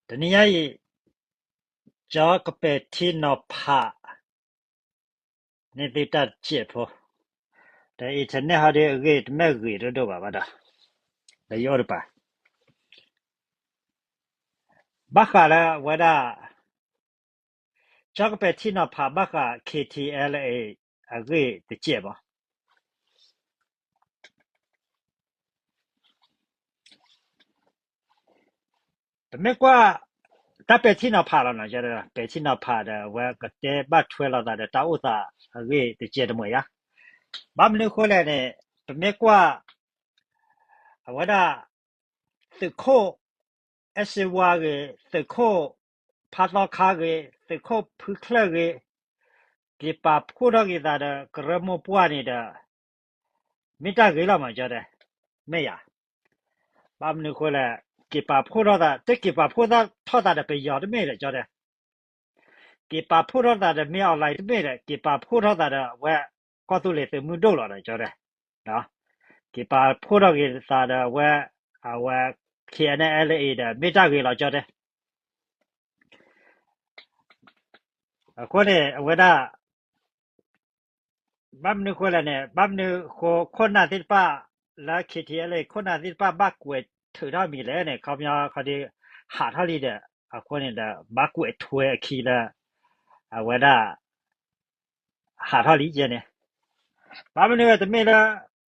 တနံၤညါအံၤ ကၠီကပဲာ်ထံနီၤဖး န့ၢ်သုတၢ်တစဲးဖိ, ဒီး internet ဟီဒ်အဂ့ၢ်တမ့ၢ်ဂ့ၤဒိၣ်ဒိၣ်ဘၣ်ဘၣ်ဒီး ဒီးယအိၣ်တပၤ ဘၣ်ဃးလၢအဝဲဒၣ် ကၠီကပဲာ်ထံနီၤဖးဘၣ်ဃး K T L A အဂ့ၢ်တစဲးဘၣ်. ပမ့ၢ်ကွၢ် တၢ်ပဲာ်ထံနီၤဖးလီၤနီၤ, ပဲာ်ထံနီၤဖးဒီး အဝဲကတဲဘၣ်ထွဲလိာ်သးဒီးတၢ်အိၣ်သးအဂ့ၢ်တစဲးတမှဲာ်ယါ. ဘၣ်မနုၤအဃိလဲၣ်န့ၣ် ပမ့ၢ်ကွၢ် အဝဲဒၣ် သုးခိၣ်အဲၣ်စ့ဝါဂ့ၤ, သုးခိၣ်ဖါသီခါဂ့ၤ, သုးခိၣ်ဖုချၢၣ်ဂ့ၤ, က့ၤပာ်ဖှိၣ်ထီၣ်က့ၤသးဒီးကရၢမိၢ်ပှၢ်န့ၣ်ဒီး မ့ၢ်တၢ်ဂ့ၤလီၤမး ကၠီတဲ, မ့ၢ်ယါ. ဘၣ်မနုၤအဃိလဲၣ်, က့ၤပာ်ဖှိၣ်ထီၣ်သး, တက့ၤပာ်ဖှိၣ်ထီၣ်သးဒီးပယီၤတမ့ၢ်ဒီး ကၠီတဲ, က့ၤပာ်ဖှိၣ်ထီၣ်သးဒီး မင်းအောင်လှိုင် တမ့ၢ်ဒီး က့ၤပာ်ဖှိၣ်ထီၣ်သးဒီးအဝဲ ကီၢ်သူလ့ၤသုးမုၢ်ဒိၣ်လီၤဒီး ကၠီတဲ, က့ၤပာ်ဖှိၣ်ထီၣ်က့ၤသးဒီးအဝဲ, အဝဲ K N L A ဒီး မ့ၢ်တၢ်ဂ့ၤလီၤ ကၠီတဲ. အဃိန့ၣ် အဝဲဒၣ် ဘၣ်မနုၤအဃိလဲၣ်န့ၣ်, ဘၣ်မနုၤအဃိခိၣ်နၢ်သ့ၣ်တဖၣ်လၢ K T L A ခိၣ်နၢ်သ့ၣ်တဖၣ်ဘၣ်ကွဲးထုးထီၣ်မံၤလဲၣ်န့ၣ်, ခီပညီခီဒ် ဟးထီၣ်လံဒီး အဃိန့ၣ်ဒီး ဘၣ်ကွဲးထွဲအခံလၢ အဝဲဒၣ် ဟးထီၣ်လံယဲန့ၣ်, ဘၣ်မနုၤတမ့ၢ်လၢ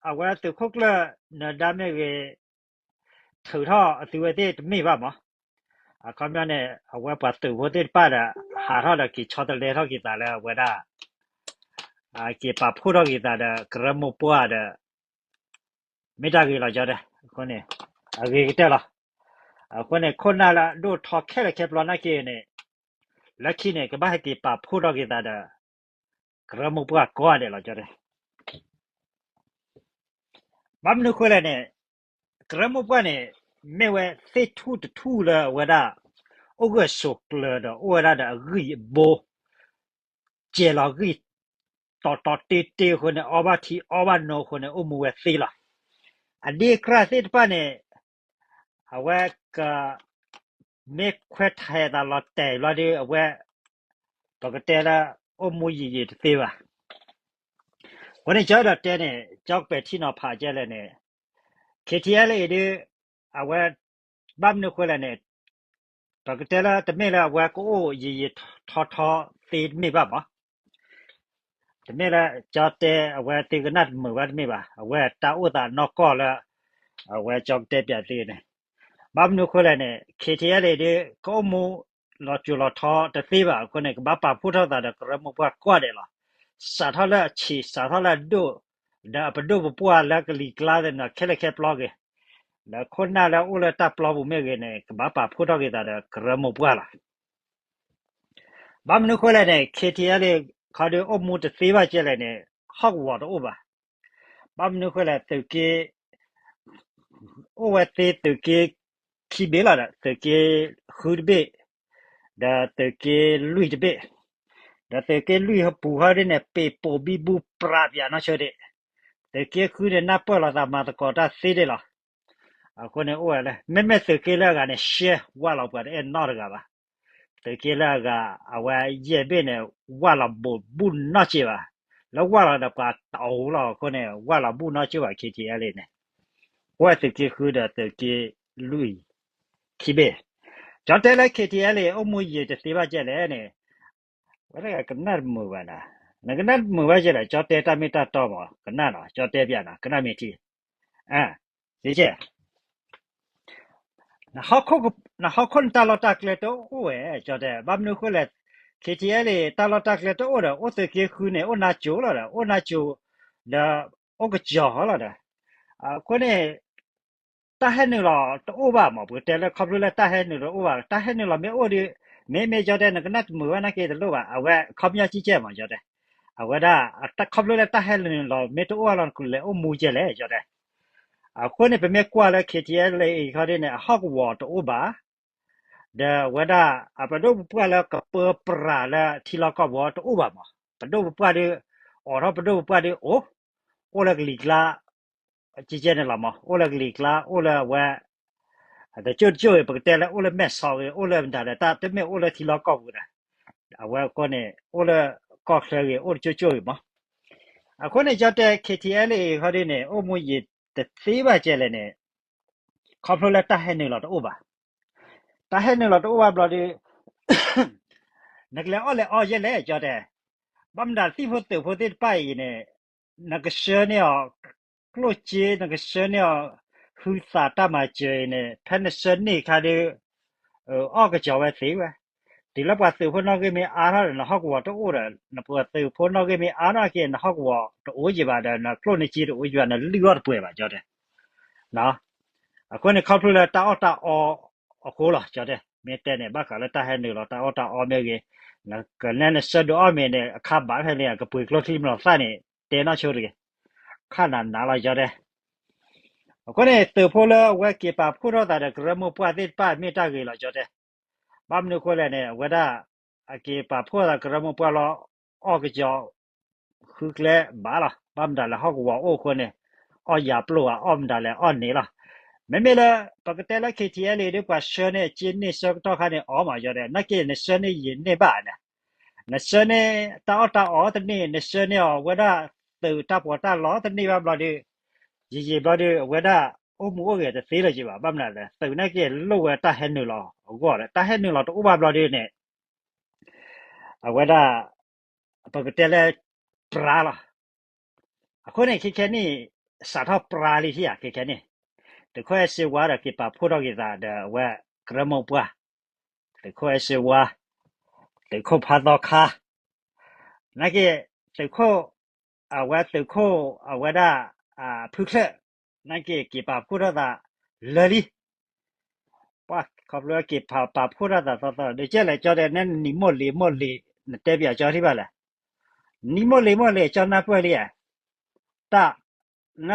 အဝဲသုးခိၣ်ကျၢၢ်နၢၤဒါမ့ၢ်ဂ့ၤ ထုးထီၣ်အသုဝဲသ့ၣ်တမ့ၢ်ဘၣ်မး. အခီပညီန့ၣ် အဝဲပှၤသုးဖိသ့ၣ်တဖၣ်ဒီး ဟးထီၣ်ဒီးက့ၤဆီတလဲထီၣ်က့ၤသးလၢအဝဲဒၣ် က့ၤပာ်ဖှိၣ်ထီၣ်က့ၤသးဒီးကရၢမိၢ်ပှၢ်ဒီး မ့ၢ်တၢ်ဂ့ၤလီၤ ကၠီတဲ. အဃိန့ၣ် အဂ့ၤကတၢၢ်လီၤ. အဃိန့ၣ် ခိၣ်နၢ်လၢအဒိၣ်ထီခဲလၢာ်ခဲဆ့န့ၣ် လၢခံန့ၣ် ကဘၣ်ဟဲက့ၤပာ်ဖှိၣ်ထီၣ်က့ၤသးဒီး ကရၢမိၢ်ပှၢ်ကိးဂၤဒဲးလီၤ ကၠီတဲ. ဘၣ်မနုၤအဃိလဲၣ်န့ၣ်, ကရၢမိၢ်ပှၢ်န့ၣ် မ့ၢ်ဝဲသ့ၣ်ထူၣ်တထူၣ်လၢအဝဲဒၣ် အိၣ်ဂၢၢ်ဆိးကျၢၤဒီးအိၣ်ဝဲဒၣ်ဒီးအဂံၢ်အဘါ စဲၤလီၤဂံၢ် တီတီတ့တ့အဃိန့ၣ် အီၣ်ဘၣ်ထံအီဘၣ်နိအဃိန့ၣ် အိၣ်မူဝဲသ့လီၤ. အဒ့အကြၢ်သ့ၣ်တဖၣ်န့ၣ် အဝဲက မ့ၢ်ခွဲးထဲးသးလီၤတဲာ်ဘျီဒီး အဝဲ ပကတဲလၢ အိၣ်မူယံာ်ယံာ်တသ့ဘၣ်. အဃိန့ၣ် ကၠီအဲၣ်ဒိးတဲန့ၣ် ကၠီကပဲာ်ထံနီၤဖးကဲလဲၣ်န့ၣ် K T L A ဒ် အဝဲ ဘၣ်မနုၤအဃိလဲၣ်န့ၣ်, ပကတဲလၢတမ့ၢ်လၢအဝဲကအိၣ်ယံာ်ယံာ်ထီထီသ့တမ့ၢ်ဘၣ်မး. တမ့ၢ်လၢကၠီတဲအဝဲသ့ကနၣ်တမုာ်ဘၣ်တမ့ၢ်ဘၣ်, အဝဲတၢ်အိၣ်သးနီၢ်ကီၢ်လၢ အဝဲကၠီကတဲပၠးသ့န့ၣ်, ဘၣ်မနုၤအဃိလဲၣ်န့ၣ် K T L A ဒ် ကအိၣ်မူလီၤစိၤလီၤထီတသ့ဘၣ်အဃိန့ၣ် ကဘၣ်ပာ်ဖှိၣ်ထီၣ်သးဒီးကရၢမိၢ်ပှၢ်ကိးဂၤဒဲးလီၤ. စးထီၣ်လၢအဆံး စးထီၣ်လၢအဒိၣ် ဒီးအပဒိၣ်ပပှၢ်လၢကလံၤကျါသ့ၣ်န့ၣ် ခဲလၢာ်ခဲဆ့ဂ့ၤ, ဒီးခိၣ်နၢ်လၢအအိၣ်လၢတၢ်ပျီပူၤမ့ၢ်ဂ့ၤန့ၣ် ကဘၣ်ပာ်ဖှိၣ်ထီၣ်က့ၤသးဒီးကရၢမိၢ်ပှၢ်လီၤ. ဘၣ်မနုၤအဃိလဲၣ်န့ၣ် K T L A ခီဒ်အိၣ်မူတသ့ဘၣ်ကဲလဲၣ်န့ၣ် ဟီၣ်ကဝီၤတအိၣ်ဘၣ်. ဘၣ်မနုၤအဃိလဲၣ် သုးက့ အိၣ်ဝဲသ့သုးက့ခံဘ့ၣ်လီၤဒီး သုးက့ဃုတဘ့ၣ် ဒီးသုးက့လွံၢ်တဘ့ၣ်, ဒီးသုးက့လွံၢ်ပူၤဟီဒ်န့ၣ် ပ့ၤပိာ်ဘံဘူပြးပၠးနီၢ်ဆိဒံး, သုးက့ဃုန့ၣ် နၢ်ပၢၢ်လိာ်သးမၤသကိးတၢ်သ့ဒံးလီၤ. အဃိန့ၣ်အိၣ်ဝဲလၢ မ့မ့ၢ်သုးက့လၢအဂၤန့ၣ် ရှဲဝၢ်လီၤပှၤတအဲၣ်နီတဂၤဘၣ်. သုးက့လၢအဂၤ အဝဲယဲၢ်ဘ့ၣ်န့ၣ် ဝၢ်လီၤဘိးဘူၣ်နီၢ်က့ဘၣ်. လၢဝၢ်လီၤဒီးပှၤတအိၣ်လီၤအဃိန့ၣ် ဝၢ်လီၤဘူၣ်နီၢ်က့ဘၣ် K T L A န့ၣ်, အိၣ်ဝဲသုးက့ဃုဒီးသုးက့လွံၢ်ခံဘ့ၣ်. ကၠီတဲလၢ K T L A အိၣ်မူယံာ်တသ့ဘၣ်ကဲလဲၣ်န့ၣ်, ဝဲဒၣ်ကနၣ်တမုာ်ဘၣ်နၤ, နကနၣ်တမုာ်ဘၣ်ကဲလဲၣ် ကၠီတဲတၢ်မ့ၢ်တၢ်တီမး ကနၣ်နီၤ ကၠီတဲပၠးနီၤ ကနၣ်မ့ၢ်ထံ အၢ, စ့ကဲ နဟီၣ်ခိၣ်နတၢ်လီၢ်တၢ်ကျဲတအိၣ်ဝဲ ကၠီတဲ ဘၣ်မနုၤအဃိလဲၣ်, K T L A တၢ်လီၢ်တၢ်ကျဲတအိၣ်ဒီး အိၣ်သုးက့ဃုန့ၣ် အိၣ်နါစိၤလီၤဒီး အိၣ်နါစိၤ ဒီး အိၣ်ကစီၤလီၤဒီး အဃိန့ၣ် တၢ်ဟဲနုာ်လီၤတအိၣ်ဘၣ်မး ပကတဲလၢခီဖျိလၢတၢ်ဟဲနုာ်တအိၣ်ဘၣ် တၢ်ဟဲနုာ်လီၤမ့ၢ်အိၣ်ဒီး မ့မ့ၢ်ကၠီတဲ နကနၣ်တမုာ်ဘၣ်နာ်က့တလိၣ်ဘၣ် အဝဲခီပညီကံကဲမး ကၠီတဲ အဝဲဒၣ် ခီဖျိလၢတၢ်ဟဲနုာ်လီၤမ့ၢ်တအိၣ်လီၤ နကလဲၤအိၣ်မူကဲလဲၣ် ကၠီတဲ အဃိန့ၣ် ပမ့ၢ်ကွၢ်လၢ K T L A ခီဒ်န့ၣ် အဟီၣ်ကဝီၤတအိၣ်ဘၣ်, ဒီးအဝဲဒၣ် အပဒိၣ်ပပှၢ်လၢကပၢပြးလၢထံလီၢ်ကီၢ်ပူၤတအိၣ်ဘၣ်မး, ပဒိၣ်ပပှၢ်ဒီး အိးထီၣ်ပဒိၣ်ပပှၢ်ဒီးအိၣ်, အိၣ်လၢကလံၤကျါ ကကဲန့ၣ်လီၤမး, အိၣ်လၢကလံၤကျါ အိၣ်လၢအဝဲ တကၠိၣ်တကၠိၣ်ဂ့ၤ ပကတဲလၢအိၣ်လၢမဲၢ်ဆီးဂ့ၤ အိၣ်လၢမတၤဒီး တၢ်တမ့ၢ်အိၣ်လၢထံလီၢ်ကီၢ်ပူၤဒီး အဝဲအဃိန့ၣ် အိၣ်လၢကီၢ်ချၢဂ့ၤ အိၣ်တကၠိၣ်ကၠိၣ်ဂ့ၤမး. အဃိန့ၣ် ကၠီတဲ K T L A ခီဒ်န့ၣ် အိၣ်မူယံာ်တသ့ဘၣ်ကဲလဲၣ်န့ၣ် ခီဖျိလၢတၢ်ဟဲနုာ်လီၤတအိၣ်ဘၣ်. တၢ်ဟဲနုာ်လီၤတအိၣ်ဘၣ်ဘျီဒီး နကလဲၤအီၣ်လဲၤအီယဲလဲၣ် ကၠီတဲ. ဘၣ်မနုၤ သံၣ်ဖိသုးဖိသ့ၣ်တဖၣ်အံၤန့ၣ် နကဆှၢန့ၢ်အီၤ ကျိၣ်စ့ နကဆှၢန့ၢ်အီၤ ဟုသးတၢ်မၤစၢၤအံၤန့ၣ် ဖဲနဆှၢန့ၢ်ခါဒီး အီၣ်ကစီၤဝဲသ့ဝဲ. တုၤလၢပှၤသုးဖိနီၣ်ဂံၢ်မ့ၢ်အါထီၣ်ဒီး နဟီၣ်ကဝီၤတအိၣ်ဒီး နပှၤသုးဖိနီၣ်ဂံၢ်မ့ၢ်အါထီၣ်က့ နဟီၣ်ကဝီၤတအိၣ်က့ဘၣ်ဒီး နကျိၣ်နစ့တအိၣ်က့ဘၣ် နလုၢ်အီၣ်တပှဲၤဘၣ် ကၠီတဲ. အဃိန့ၣ် ခီဖျိလၢတၢ်အီၣ်တၢ်အီအဃိလီၤ ကၠီတဲ. မ့ၢ်တဲန့ၣ် ဘၣ်ဃးလၢတၢ်ဟဲနုာ်လီၤ တၢ်အီၣ်တၢ်အီမ့ၢ်ဂ့ၤ, ကနဲနဆှၢဒုးအီၣ်မ့ၤန့ၣ် အခါဘၣ်ဖဲန့ၣ် ကပှ့ၤကျိချံမျိာ်သၣ်န့ၣ် တဲနီၢ်ဆိတဂ့ၤ. ခါနၤနၤလီၤ ကၠီတဲ. အဃိန့ၣ် သုးဖိလၢအဝဲက့ၤပာ်ဖှိၣ်ထီၣ်သးဒီးကရၢမိၢ်ပှၢ်သ့ၣ်တဖၣ် မ့ၢ်တၢ်ဂ့ၤလီၤ ကၠီတဲ. ဘၣ်မနုၤအဃိလဲၣ်န့ၣ် အဝဲဒၣ် အက့ၤပာ်ဖှိၣ်သးကရၢမိၢ်ပှၢ်လီၤ အီၣ်ကစီၤ ဃုကျဲဘၣ်လီၤ. ဘၣ်မတၤလဲၣ် ဟီၣ်ကဝီၤအိၣ်အဃိန့ၣ် အီၣ်ယၤပျိၢ်ဧါ အီၣ်မတၤလဲၣ် အီၣ်န့ၣ်လီၤ. မ့မ့ၢ်လၢ ပကတဲလၢ K T L A ဒ်ပှၤဆှၢန့ၢ်စ့န့ၢ်ဆၢကတီၢ်ခါန့ၣ် အီၣ်မး ကၠီတဲ. နာ်က့ နဆှၢန့ၢ်ယံာ်န့ၢ်ဘၣ်န့ၣ်, နဆှၢန့ၢ်တၢ်အီၣ်တၢ်အီတန့ၢ်, နဆှၢန့ၢ်အီၤဝဲဒၣ် သုးတၢ်ပီးတၢ်လီတန့ၢ်ဘၣ်ဘျီဒီး ယံာ်ယံာ်ဘျီဒီး အဝဲဒၣ်အိၣ်မူအိၣ်ဂဲၤတသ့လၢၤက့ဘၣ်. ဘၣ်မနုၤလဲၣ် သုးနာ်က့လိၣ်ဝဲတၢ်ဟဲနုာ်လီၤအဂီၢ်ဒီး တၢ်ဟဲနုာ်လီၤတအိၣ်ဘၣ်ဘျီဒီးန့ၣ် အဝဲဒၣ် ပကတဲလၢ ပြါလီၤ. အဃိန့ၣ် ခဲခဲနံၣ် စးထီၣ်ပြါလံထံၣ်ဧါ ခဲခဲနံၣ်, သုးခိၣ်အဲၣ်စ့ဝါဒီးက့ၤပာ်ဖှိၣ်ထီၣ်က့ၤသးဒီးအဝဲကရၢမိၢ်ပှၢ်, သုးခိၣ်အဲၣ်စ့ဝါ, သုးခိၣ်ဖးသီခါ, နာ်က့ သုးခိၣ်, အဝဲသုးခိၣ်အဝဲဒၣ် ဖုချၢၣ်, နာ်က့ က့ၤပာ်ဖှိၣ်ထီၣ်သးလၢာ်လံ. ပှၤခီဖျိက့ၤပာ်ဖှိၣ်ထီၣ်သးသီသီ ဒီးကဲလဲၣ် ကၠီတဲ နနံၤမိၢ်လံၤမိၢ်လံၤ နတဲပၠးကၠီထံၣ်ဘၣ်လဲၣ်. နံၤမိၢ်လံၤမိၢ်လံၤ ကၠီနၢ်ပၢၢ်လံဧါ. တၢ်, န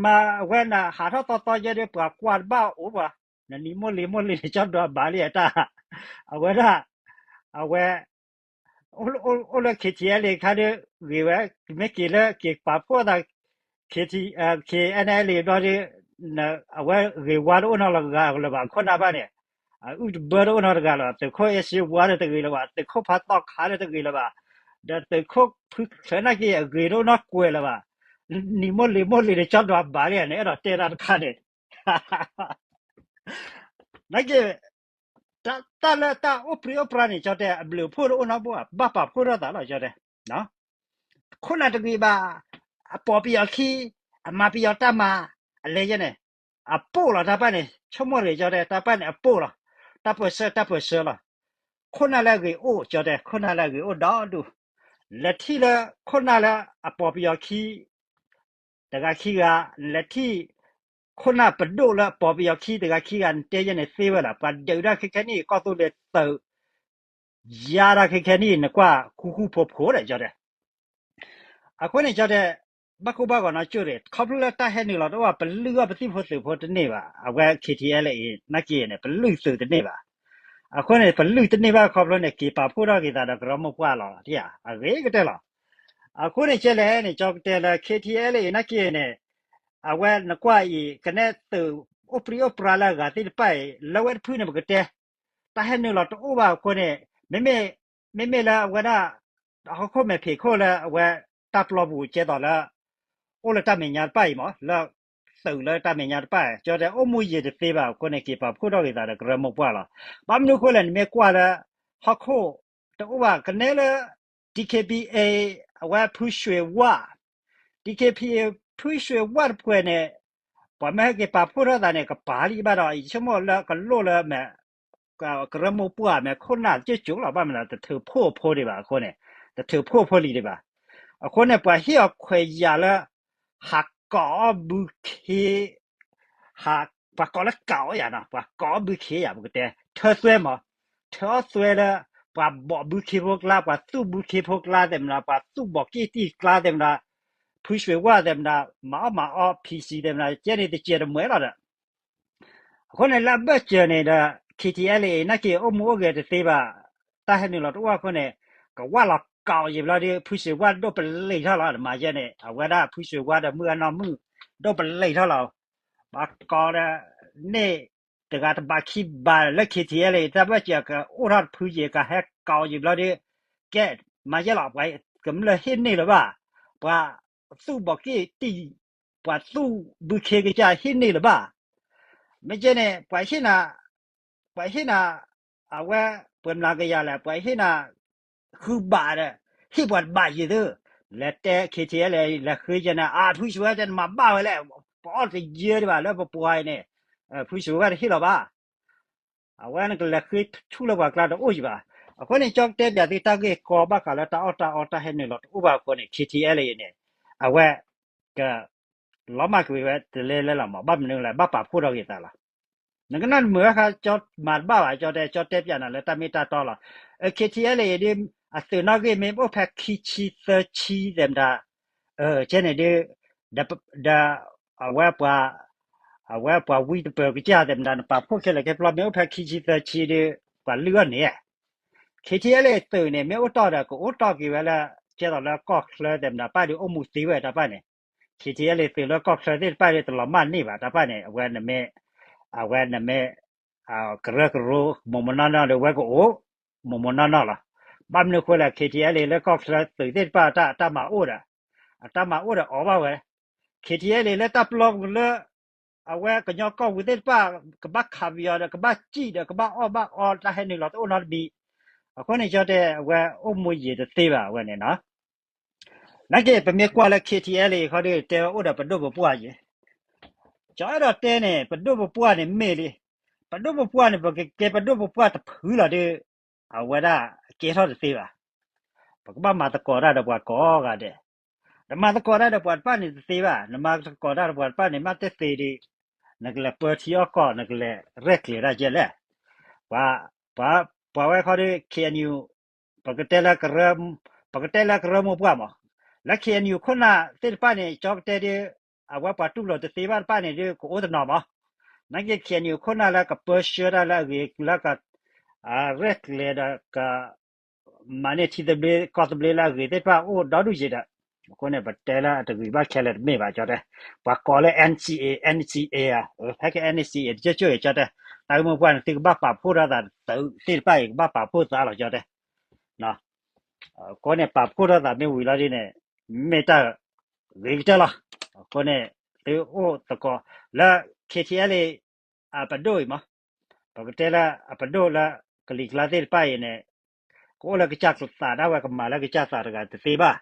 မၤဝဲနဟးထီၣ်သီသီယဲဒီး ပှၤကွၢ်တဘၣ်အိၣ်ပှၤ, နနံၤမိၢ်လံၤမိၢ်လံၤန့ၣ် ကၠီဒွးဘၣ်လံဧါတၢ်. အဝဲဒၣ်, အဝဲ အိၣ်လၢ K T L A ခါဒီး ဂ့ၤဝဲ, မ့ၢ်က့ၤလၢက့ၤပာ်ဖှိၣ်သး K T, K N L A ဘျီဒီး အဝဲဂ့ၤဝါတအိၣ်နီတဂၤလၢၤဘၣ် ခိၣ်နၢ်ဘၣ်န့ၣ်, အအုၣ်တဘၢတအိၣ်နီတဂၤလၢၤဘၣ်, သုးခိၣ်အဲၣ်စ့ဝါဒီးတဂ့ၤလၢၤဘၣ်, သုးခိၣ်ဖးသီခါဒီးတဂ့ၤလၢၤဘၣ်, ဒီးသုးခိၣ်ဖုချၢၣ်နာ်က့ အဂ့ၤတအိၣ်နီကွဲးလၢၤဘၣ်, နံၤမိၢ်လံၤမိၢ်လံၤန့ၣ် ကၠီဒွးဘၣ်လံဧါန့ၣ် အဲၣ်ဒိးတဲတၢ်တခါန့ၣ် နာ်က့ တၢ်လၢတၢ်အိၣ်ပြံအိၣ်ပြါန့ၣ် ကၠီတဲ အဘျုးအဖှိၣ်တအိၣ်နီတဘိ ဘၣ်ပာ်ဖှိၣ်ထီၣ်သးလီၤ ကၠီတဲ. ခိၣ်နၢ်တဂ့ၤဘၣ်, အပိာ်ပယီၤခံ, အမၤပယီၤတၢ်မၤ, အလဲၤယဲန့ၣ်, အပိၢ်လီၤတၢ်ပၢ်န့ၣ် ဆိကမိၣ်တဂ့ၤ ကၠီတဲ တၢ်ပၢ်န့ၣ်အပိၢ်လီၤ, တၢ်ပၢၢ်ဆၢတၢ်ပၢၢ်ဆၢလီၤ. ခိၣ်နၢ်လၢအဂ့ၤအိၣ် ကၠီတဲ ခိၣ်နၢ်လၢအဂ့ၤအိၣ်ဒီဒူၣ်, လဲၤထံၣ်လၢခိၣ်နၢ်လၢအပိာ်ပယီၤခံ တဂၤခံဂၤ, နလဲၤထံၣ်ခိၣ်နၢ်ပဒိၣ်လၢအပိာ်ပယီၤခံတဂၤခံဂၤ နတဲယဲန့ၣ်သ့ဝဲလီၤ. ပှၤဒုးတၢ်ခဲခဲနံၣ် ကီၢ်သူလ့ၤသုး ယါတၢ်ခဲခဲနံၣ် နကွၢ်ဃူဃူဖိးဖိးဒီး ကၠီတဲ. အဃိန့ၣ် ကၠီတဲ ဘၣ်ကိၢ်ဘၣ်ဂီၤနီကၠိၣ်တဂ့ၤ, ခီဖျိလၢတၢ်ဟဲနုာ်လီၤတအိၣ်ဘၣ် ပလုၢ်အီၣ်ပသံၣ်ဖိသုးဖိတန့ၢ်ဘၣ်, အဝဲ K T L A နာ်က့န့ၣ် ပလုၢ်သုးတန့ၢ်ဘၣ်. အဃိန့ၣ် ပလုၢ်တန့ၢ်ဘၣ်ခီဖျိန့ၣ် က့ၤပာ်ဖှိၣ်ထီၣ်က့ၤသးဒီးကရၢမိၢ်ပှၢ်လီၤ အဂ့ၤကတၢၢ်လီၤ. အဃိန့ၣ် ကဲလဲၣ်န့ၣ် ကၠီကတဲလၢ K T L A နာ်က့န့ၣ် အဝဲနကွၢ်အံၤ ကနဲသုးအိၣ်ပြံအိၣ်ပြါလၢအဂၤသ့ၣ်တဖၣ်အံၤ လၢဝဲတဖုန့ၣ် ပကတဲ တၢ်ဟဲနုာ်လီၤတအိၣ်ဘၣ်အဃိန့ၣ် မ့မ့ၢ်, မ့မ့ၢ်လၢအဝဲဒၣ် ဟီၣ်ခိၣ်မဲာ်ဖံးခိၣ်လၢအဝဲတၢ်ပျီပူၤကဲသိးလၢ အိၣ်လၢတၢ်မဲာ်ညါတဖၣ်အံၤမး လၢသုးလၢတၢ်မဲာ်ညါတဖၣ် ကၠီတဲအိၣ်မူယံာ်တသ့ဘၣ်အဃိန့ၣ် က့ၤပာ်ဖှိၣ်ထီၣ်က့ၤသးဒီးကရၢမိၢ်ပှၢ်လီၤ. ဘၣ်မနုၤအဃိလဲၣ် နမ့ၢ်ကွၢ်လၢ ဟီၣ်ခိၣ်တအိၣ်ဘၣ် ကနဲလၢ D K B A အဝဲဖုရွှ့ၤဝါ D K B A ဖုရွှ့ၤဝါတဖုန့ၣ် ပှၤမ့ၢ်ဟဲက့ၤပာ်ဖှိၣ်ထီၣ်သးန့ၣ် ကပာ်လံဘၣ်ဒီး ယဆိကမိၣ်လၢကလိၣ်လၢမဲာ် ကရၢမိၢ်ပှၢ်မဲာ်ခိၣ်နၢ်ကၠိကၠိလီၤ. ဘၣ်မနုၤ တထုးဖှိၣ်ဖိဒံးဘၣ်အဃိန့ၣ်, တထုးဖှိၣ်ဖိလံၤဒံးဘၣ်. အဃိန့ၣ် ပှၤဟ့ၣ်အီၤခွဲးယာ်လၢ ဟးကိးအီၣ်ဘုခ့ ဟး, ပှၤကိးလၢကိးအီၣ်ယၤနီၤ, ပှၤကိးအီၣ်ဘုခ့ယၤ ပကတဲ ထၢသွဲမး, ထၢအီၣ်သွဲလၢ ပှၤဘိးဘုခ့ဖိကျါ, ပှၤသူၣ်ဘုခ့ဖိကျါသ့ၣ်မနုၤ, ပှၤသူၣ်ဘီးက့ၣ်တံၢ်ကျါသ့ၣ်မနုၤ, ဖုရွှ့ၤဝါသ့ၣ်မနုၤ, မၤအီၣ်မၤအီ P C သ့ၣ်မနုၤ ကဲန့ၣ်တစဲးတမှဲၤလီၤဒီး အဃိန့ၣ် လၢအဘၢၣ်စၢၤန့ၣ်ဒီး K T L A နာ်က့အိၣ်မူအိၣ်ဂဲၤတသ့ဘၣ်, တၢ်ဟဲနုာ်လီၤတအိၣ်အဃိန့ၣ် ကဝၢ်လီၤကိးယံာ်ဘျီဒီး ဖုရွှ့ၤဝါဒိၣ်ပလံာ်ထီၣ်လီၤ. မၤယဲန့ၣ် အဝဲဒၣ်ဖုရွှ့ၤဝါဒီးမုၢ်အနီၢ်မုၣ် ဒိၣ်ပလံာ်ထီၣ်လီၤ. ပှၤကိးဒီးန့ၣ် တဂၤတဘးခံဘးလၢ K T L A တၢ်ဘၢၣ်စၢၤကအိၣ်ထီၣ်တဖုယံၤ ကဟဲကီးယံၤဘျီဒီး ကဲ မၤယဲၢ်လီၤ ပှၤကမျၢၢ်ဟ့ၣ်န့ၢ်လၢၤဘၣ်, ပှၤသူၣ်ဘီးက့ၣ်တံၢ် ပှၤသူၣ်ဘုခ့ကစၢ်ဟ့ၣ်န့ၢ်လၢၤဘၣ်, မ့ၢ်ကဲန့ၣ် ပှၤဟ့ၣ်နၤ ပှၤဟ့ၣ်နၤ အဝဲ ပှဲၤမျးကယၤလဲၣ် ပှၤဟ့ၣ်နၤ ဃုဘးဒီး ဟ့ၣ်ပှၤတဘးယံၤသု, လဲၤတဲ K T L A လဲၤဃ့ကဲန့ၣ် အဖုစဝဲကဲန့ၣ် မၤဘၣ်ဝဲလဲၣ်, ပအီၣ်တယၢဒံးဘၣ်လၢပပှၤအံၤန့ၣ်, ဖုစဝဲတဟ့ၣ်လီၤဘၣ် အဝဲနကလဲၤဃ့ဆူၣ်လၢပှၤကျါတအိၣ်ယံၤဘၣ်. အဃိန့ၣ် ကၠီတဲပၠးသုတၢ်ဂ့ၢ်ကီဘၣ်ဃးလၢတၢ်အီၣ်တၢ်အီတၢ်ဟဲနုာ်လီၤတအိၣ်ဘၣ်အဃိန့ၣ် K T L A န့ၣ် အဝဲ က လီၤမၢ်ကွံာ်ဝဲတလဲလဲလီၤမး ဘၣ်မနုၤလဲၣ် ဘၣ်ပာ်ဖှိၣ်ထီၣ်က့ၤသးလီၤ. နကနၣ်မုာ်ဝဲဃါ ကၠီမၤတဘၣ်ဘၣ် ကၠီတဲ ကၠီတဲပၠးနၤလၢတၢ်မ့ၢ်တၢ်တီလီၤ. K T L A ဒ် အသုးနီၣ်ဂံၢ်မ့ၢ်အိၣ်ဖဲခံဆံသၢဆံသဲးမတၤ ကဲန့ၣ်ဒ် ဒီး အဝဲပှၤ အဝဲပှၤဝံတပၢၤကစၢ်သဲးမတၤ နပာ်ဖှိၣ်ခဲလၢာ်ခဲဆ့ဘျီ မ့ၢ်အိၣ်ဖဲခံဆံသၢဆံဒ် ပှၤလုၢ်အီၣ်န့ၣ် K T L A သုးန့ၣ် မ့ၢ်အိၣ်တီၢ်ဒီး ကအိၣ်တီၢ်က့ၤဝဲလၢ ကဲသိးလၢကီၢ်ချၢသဲးမတၤ ပၣ်ဒုးအိၣ်မူသ့ဝဲတၢ်ပၣ်န့ၣ် K T L A သုးလၢကီၢ်ချၢသ့ၣ်တဖၣ်ဒီး တလီၤမၢ်န့ၢ်ဘၣ်တၢ်ပၣ်န့ၣ် အဝဲနမ့ၢ် အဝဲနမ့ၢ် ကရၢကရိ မိၢ်မိၢ်နီၢ်နီၢ်ဒီး ဝဲကအိၣ် မိၢ်မိၢ်နီၢ်နီၢ်လီၤ. ဘၣ်မနုၤဃိလဲၣ် K T L A လၢကီၢ်ချၢသုးသ့ၣ်တဖၣ်တၢ် တၢ်မၤအိၣ်ဒီး အတၢ်မၤအိၣ်ဒီးအီၤဘၣ်ဝဲ K T L A လၢတၢ်ပျီပူၤလၢ အဝဲကညီကီၢ်ပူၤသ့ၣ်တဖၣ် ကဘၣ်ခးပယီၤဒီး ကဘၣ်စံၣ်ဒီး ကဘၣ်အီၣ်ဘၣ်အီ တၢ်ဟဲနုာ်လီၤတအိၣ်နီတမံၤ. အဃိန့ၣ် ကၠီတဲ အဝဲအိၣ်မူယံာ်တသ့ဘၣ် အဝဲန့ၣ်နီၤ. နာ်က့ ပမ့ၢ်ကွၢ်လၢ K T L A အံၤခီဒီး တဲဝဲအိၣ်ဒီးပဒိၣ်ပပှၢ်ယဲၢ် ကၠီအဲၣ်ဒိးတဲန့ၣ် ပဒိၣ်ပပှၢ်န့ၣ်မ့ၢ်လံ, ပဒိၣ်ပပှၢ်န့ၣ် ပကကဲပဒိၣ်ပပှၢ်တဖုလီၤဒီး အဝဲဒၣ်ကဲထီၣ်တသ့ဘၣ်. ပကဘၣ်မၤသကိးတၢ်ဒီးပှၤကိးဂၤဒဲး, နမၤသကိးတၢ်ဒီးပှၤတဖၣ်န့ၣ်တသ့ဘၣ်, နမၤသကိးတၢ်ဒီးပှၤတဖၣ်န့ၣ် မ့ၢ်တသ့ဒီး နကလဲၤပၢထံအီၣ်ကီၢ် နကလဲၤရဲၣ်ကျဲၤတၢ်ကဲလဲၣ်. ပှၤ ပှၤဝဲခီဒီး K N U ပကတဲလၢ ပကတဲလၢကရၢမိၢ်ပှၢ်မး, လၢ K N U ခိၣ်နၢ်သ့ၣ်တဖၣ်န့ၣ် ကၠီကတဲဒီး အဝဲပှၤတူၢ်လိာ်တသ့ဘၣ်တဖၣ်န့ၣ်ဒီး ကအိၣ်တနီၤမး, နာ်က့ K N U ခိၣ်နၢ်လၢကပၢဆှၢတၢ်လၢအဂ့ၤလၢက ရဲၣ်ကျဲၤဒီးက မၤန့ၢ်ထံသဘျ့ကီၢ်သဘျ့လၢအဂ့ၤသ့ၣ်တဖၣ်အိၣ်ဒီဒူၣ်ယံာ်ဒီး, အဃိန့ၣ် ပတဲလၢအတဂ့ၤဘၣ်ခဲလၢာ်တမ့ၢ်ဘၣ် ကၠီတဲ, ပှၤကိးလၢ N C A N C A ဧါ, ဟဲက့ၤ N C A တကၠိၢ်ကၠိၢ်အံၤ ကၠီတဲ, တၢ်ဂ့ၢ်မိၢ်ပှၢ်န့ၣ် သုကဘၣ်ပာ်ဖှိၣ်ထီၣ်သးသုးသ့ၣ်တဖၣ်အံၤ ကဘၣ်ပာ်ဖှိၣ်သးလီၤ ကၠီတဲ အဃိန့ၣ် ပာ်ဖှိၣ်ထီၣ်သးမ့ၢ်ဝံၤလီၤဒ်န့ၣ် မ့ၢ်တၢ်ဂ့ၤကတၢၢ်လီၤ. အဃိန့ၣ် သုအိၣ်သကိးလၢ K T L A အပဒိၣ်အံၤမး, ပကတဲလၢအပဒိၣ်လၢကလံၤကျါသ့ၣ်တဖၣ်အံၤန့ၣ် ကအိၣ်လၢကစၢ်သးဒၣ်ဝဲ ကမၤလၢကစၢ်သးတဂၤတသ့ဘၣ်.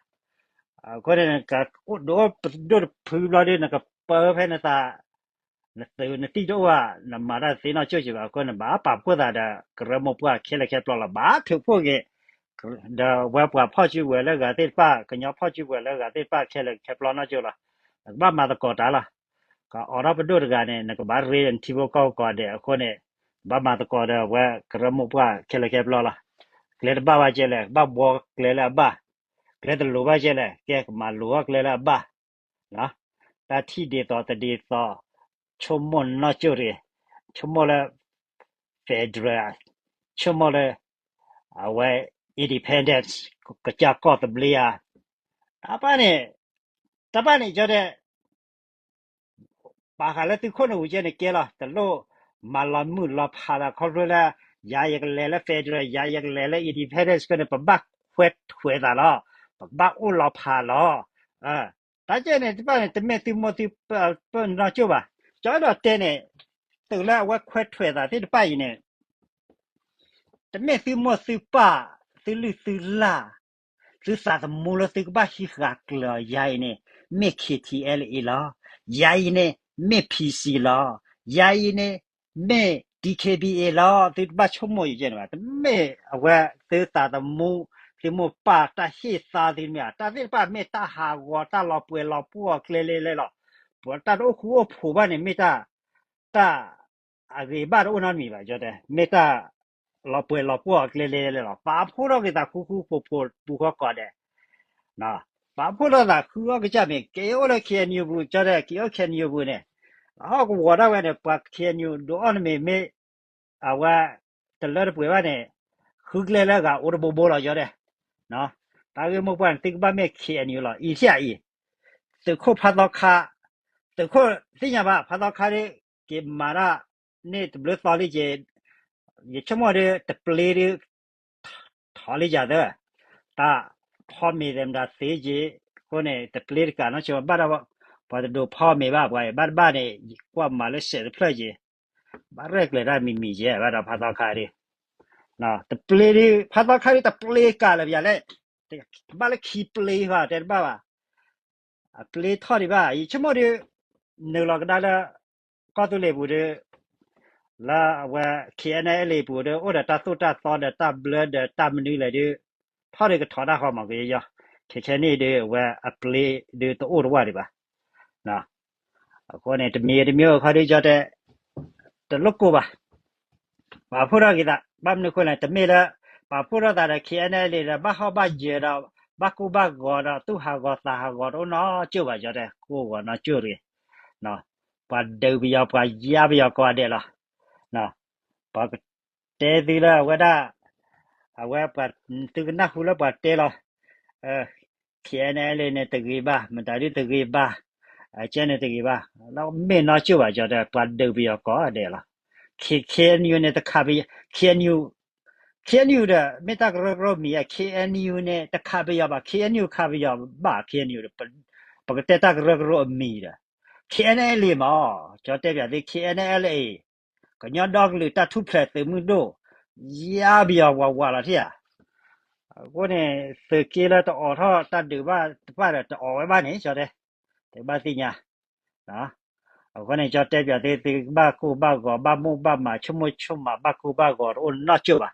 အဃိန့ၣ် နကဒိးအိၣ်ပဒိၣ်တဖုဘျီဒီး နကပၢဖဲနသး နသုးနသံၣ်တအိၣ်ဧါ, နမၤတၢ်သ့နီၢ်ကၠိၣ်က့ၤဘၣ်. အဃိန့ၣ် ဘၣ်ပာ်ဖှိၣ်သးဒီးကရၢမိၢ်ပှၢ်ခဲလၢာ်ခဲဆ့လီၤ. ဘၣ်ထုးဖှိၣ်က့ၤ ဒီးဝဲပှၤဖီၣ်စုကဝဲၤလၢဂၤသ့ၣ်တဖၣ်, ကညီဖီၣ်စုကဝဲၤလၢဂၤသ့ၣ်တဖၣ်ခဲလၢာ်ခဲဆ့လီၤနီၢ်ကၠိၣ်လီၤ. နကဘၣ်မၤသကိးတၢ်လီၤ. ကအိးထီၣ်ပဒိၣ်တဂၤန့ၣ် နကဘၣ်ရ့နထံဖိကီၢ်ဖိကိးဂၤဒဲး. အဃိန့ၣ် ဘၣ်မၤသကိးဒီးဝဲကရၢမိၢ်ပှၢ်ခဲလၢာ်ခဲဆ့လီၤ. ကျဲတဘၣ်ဘၣ်ကဲလဲၣ် ကဘၣ်ဘှီကျဲလၢအဘၣ်, ကျဲတလိၤဘၣ်ကဲလဲၣ် ကဲကမၤလိၤထီၣ်ကျဲလၢအဘၣ် တၢ်ထံၣ်ဒ်သိးတဒ်သိး, ဆိကမိၣ်နီၢ်ကၠိၣ်တဂ့ၤ, ဆိကမိၣ်လၢ federal, ဆိကမိၣ်လၢ အဝဲ independence, ကစၢ်ကီၢ်သဘျ့ဧါ. တၢ်ပၣ်န့ၣ်, တၢ်ပၣ်န့ၣ် ကၠီတဲ ဘၣ်ဃးလၢသုးခိၣ်နူာ်ပူၤကဲန့ၣ်ကဲလီၤ. တလိၣ်မၤလီၤမုၢ်လီၤဖးဒီးခီဖျိလၢ ယၤယကလဲၤလၢ federal, ယၤယကလဲၤလၢ independence ကဲန့ၣ် ပဘၣ်ခွဲးထွဲးသးလီၤ. ပကဘၣ်အိၣ်လီၤဖးလီၤ. တၢ်ကဲန့ၣ် တဘၣ်န့ၣ် တမ့ၢ်သုမိၢ်သုပၢ်နီၢ်ကၠိၣ်ဘၣ်. ကၠီအဲၣ်ဒိးတဲန့ၣ် သုးလၢအဝဲခွဲးထွဲးသးသ့ၣ်တဖၣ်အံၤန့ၣ် တမ့ၢ်သုမိၢ်သုပၢ်, သုလုၢ်သုလၢ်, သုသးသမူလၢသုကဘၣ်ဟံးဃာ်ကျၢၤအီၤ. ယၤအံၤန့ၣ် မ့ၢ် K T L A လီၤ. ယၤအံၤန့ၣ် မ့ၢ် P C လီၤ. ယၤအံၤန့ၣ် မ့ၢ် D K B A လီၤ. သုတဘၣ်ဆိကမိၣ်ယဲန့ၣ်ဘၣ်. တမ့ၢ်အဝဲသုသးသမူ, သုမိၢ်ပၢ်တၢ်ဟ့ၣ်သါသုမ့ၢ်ဧါ. တၢ်သ့ၣ်တဖၣ်မ့ၢ်တၢ်ဟးဂီၤ တၢ်လီၤပှဲၤလီၤပှီၢ်အကျဲလဲလဲလီၤ. ပှၤတၢ်တအိၣ်ဃူအိၣ်ဖိးဘၣ်န့ၣ် မ့ၢ်တၢ် တၢ် အဂ့ၤဘၣ်တအိၣ်နီတမံၤဘၣ် ကၠီတဲ, မ့ၢ်တၢ်လီၤပှဲၤလီၤပှီၢ်အကျဲလဲလဲလီၤ. ပာ်ဖှိၣ်ထီၣ်က့ၤသးဃူဃူဖိးဖိးပူၤဃီကိးဂၤဒဲး, ပာ်ဖှိၣ်ထီၣ်သးဃုအီၣ်ကစၢ်မ့ၢ် က့ၤအိၣ်လၢ K N U ပူၤ ကၠီတဲ, က့ၤအိၣ် K N U ပူၤန့ၣ်, ဟီၣ်ကဝီၤဒၣ်ဝဲန့ၣ် ပှၤ K N U ဒုးအီၣ်နမ့ၢ်မ့ၢ် အဝဲတလၢတပှဲၤဘၣ်န့ၣ် ဃုကျဲလၢအဂၤအိၣ်တဘိဘိလီၤ ကၠီတဲ. တၢ်ဂ့ၢ်မိၢ်ပှၢ်န့ၣ် သုကဘၣ်မ့ၢ် K N U လီၤ. အံၤထံၣ်အံၤ, သုးခိၣ်ဖးသီခါ, သုးခိၣ်သ့ၣ်ညါဘၣ် ဖးသီခါဒီး က့ၤမၤတၢ် န့ၣ်တဘျုးသီလံက့ၤ, ယဆိကမိၣ်ဒီး တပျ့ၤဒီး ထီၣ်လံယၤသၢ, တၢ်ဖီမ့ၤသဲးမတၤသ့က့ၤ, အဃိန့ၣ် တပျ့ၤတကးနီၢ်ဆိဘၣ်ဒီး ပှၤတဒိးဖီမ့ၤဘၣ် ပှၤဘၣ်တဘၣ်န့ၣ် ကွၢ်မၤလၢစဲးတဖျၢၣ်က့ၤ, ဘၣ်ရဲၣ်ကျဲၤတၢ်မံၤမံၤက့ၤ ဘၣ်ဒီးဖးသီခါဒီး တပျ့ၤဒီး ဖးသီခါဒီး တပျ့ၤကးလၢပယၤလဲၣ်, ဘၣ်လၢခံပျ့ၤဘၣ် တဲတဘၣ်ဘၣ်, အပျ့ၤထီၣ်ဒံးဘၣ် ယဆိကမိၣ်ဒီး နုာ်လီၤကဒါလၢ ကီၢ်သူလ့ၤပူၤဒီး လၢအဝဲ K N L A ပူၤဒီး အိၣ်ဒီးတၢ်သိၣ်တၢ်သီဒီးတၢ်ဘျၢဒီးတၢ်မနုၤလဲၣ်ဒီး ထီၣ်ဒီးကထီၣ်တၢ်ဃီမးကယီ, ခဲခဲန့ၣ်ဒီး အဝဲအပျ့ၤဒီးတအိၣ်တဝၢ်ဒံးဘၣ်. အဃိန့ၣ် တမံၤတမံၤအခီဒီး ကၠီတဲ တလိၣ်ကိၢ်ဘၣ်, ပာ်ဖှိၣ်ထီၣ်က့ၤသး ဘၣ်မနုၤအဃိလဲၣ် တမ့ၢ်လၢ ပာ်ဖှိၣ်ထီၣ်သးဒီး K N L A ဒီး ဘၣ်ဟီၣ်ဘၣ်ယၢၤဒီး ဘၣ်ကိၢ်ဘၣ်ဂီၤဒီး သူၣ်ဟးဂီၤသးဟးဂီၤတအိၣ်နီတကၠိၢ်ဘၣ် ကၠီတဲ ကိၢ်ဂီၤနီတကၠိၢ်တဂ့ၤ, ပှၤဒုးပယီၤ ပှၤယါပယီၤကိးဂၤဒဲးလီၤ. ပှၤကတဲသုလၢအဝဲဒၣ် အဝဲပှၤသုကနၢ်ဟူလၢပှၤတဲလီၤ K N L A န့ၣ်တဂ့ၤဘၣ် မတၤဒုတဂ့ၤဘၣ် ကဲန့ၣ်တဂ့ၤဘၣ် လၢမ့ၢ်နီၢ်ကၠိၢ်ဘၣ် ကၠီတဲ ပှၤဒုးပယီၤကိးဂၤဒဲးလီၤ. K K N U န့ၣ်တခးပယီၤ K N U K N U ဒီး မ့ၢ်တၢ်ကရၢကရိမံၤ K N U န့ၣ် တခးပယီၤဘၣ် K N U ခးပယီၤဘၣ် K N U ဒီး ပကတဲတၢ်ကရၢကရိအမံၤဒီး K N L A မး ကၠီတဲပၠးသု K N L A ကညီဒီကလုာ်တၢ်ထူၣ်ဖျဲးသုးမုၢ်ဒိၣ် ယါပယီၤဝးဝးလီၤထံၣ်ဧါ. အဃိန့ၣ် သုးက့လၢတအိးထီၣ်တၢ်ဒုးဘၣ်တဖၣ်ဒီး တအိးဝဲဘၣ်န့ၣ် ကၠီတဲ သုဘၣ်သ့ၣ်ညါ အဃိန့ၣ် ကၠီတဲပၠးသု သုဘၣ်ကိၢ်ဘၣ်ဂီၤ ဘၣ်မိၣ်ဘၣ်မး ဆိကမိၣ်ဆိကမး ဘၣ်ကိၢ်ဘၣ်ဂီၤတအိၣ်နီတကၠိၢ်ဘၣ်.